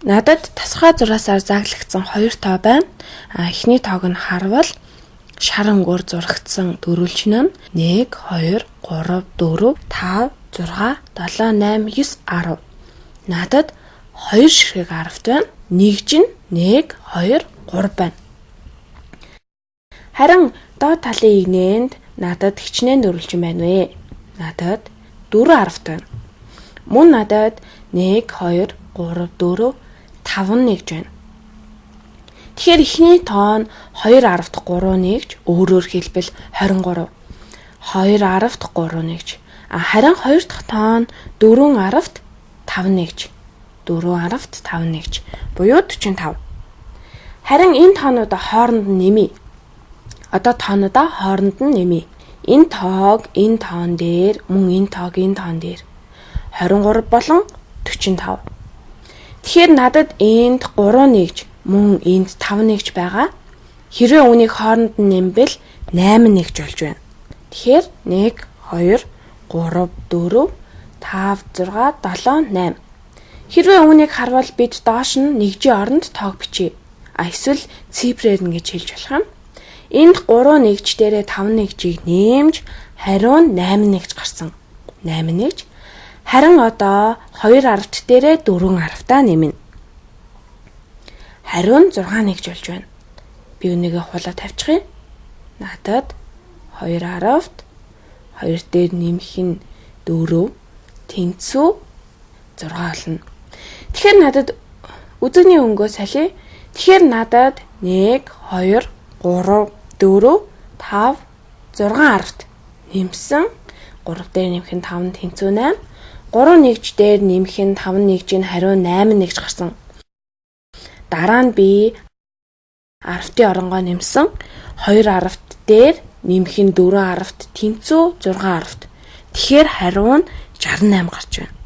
Надад тасархай зураасаар зааглагдсан хоёр тоо байна. А эхний тоог нь харвал шар өнгөөр зурагдсан дөрвөлжин нь 1 2 3 4 5 6 7 8 9 10. Надад хоёр ширхэг аравт байна. Нэгж нь 1 2 3 байна. Харин доод талын игнэнд надад хичнээн дөрвөлжин байна вэ? Надад 4 аравт байна. Мөн надад 1 2 3 4 5 нэгж байна. Тэгэхээр эхний тоо нь 2 аравт 3 нэгж, өөрөөр хэлбэл 23. 2 аравт 3 нэгж. А харин хоёр дахь тоо нь 4 аравт 5 нэгж. 4 аравт 5 нэгж буюу 45. Харин энэ тоонуудаа хооронд нь нэмье. Одоо тоонуудаа хооронд нь нэмье. Энэ тоог энэ тоон дээр, мөн энэ тоог энэ тоон дээр 23 болон 45. Тэгэхээр надад энд 3 нэгж, мөн энд 5 нэгж байгаа. Хэрвээ үүнийг хооронд нь нэмбэл 8 нэгж болж байна. Тэгэхээр 1 2 3 4 5 6 7 8. Хэрвээ үүнийг харвал бид доош нь нэгжийн оронд тоог бичье. А эсвэл цифрээр нь гэж хэлж болох юм. Энд 3 нэгж дээрээ 5 нэгжийг нэмж хариу нь 8 нэгж гарсан. 8 нэгж. Харин одоо 2 аравт дээрээ 4 аравтаа нэмнэ. Хариу нь 6 нэгж болж байна. Би үүнийгээ хуулаа тавьчих юм. Надад 2 аравт 2 дээр нэмэх нь 4 тэнцүү 6 болно. Тэгэхээр надад үзэгний өнгөө солиё. Тэгэхээр надад 1 2 3 4 5 6 аравт нэмсэн. 3 дээр нэмэх нь 5 тэнцүү 8. 3 нэгж дээр нэмэх нь 5 нэгж нь хариу 8 нэгж гарсан. Дараа нь би аравтын оронгоо нэмсэн. 2 аравт дээр нэмэх нь 4 аравт тэнцүү 6 аравт. Тэгэхээр хариу нь 68 гарч байна.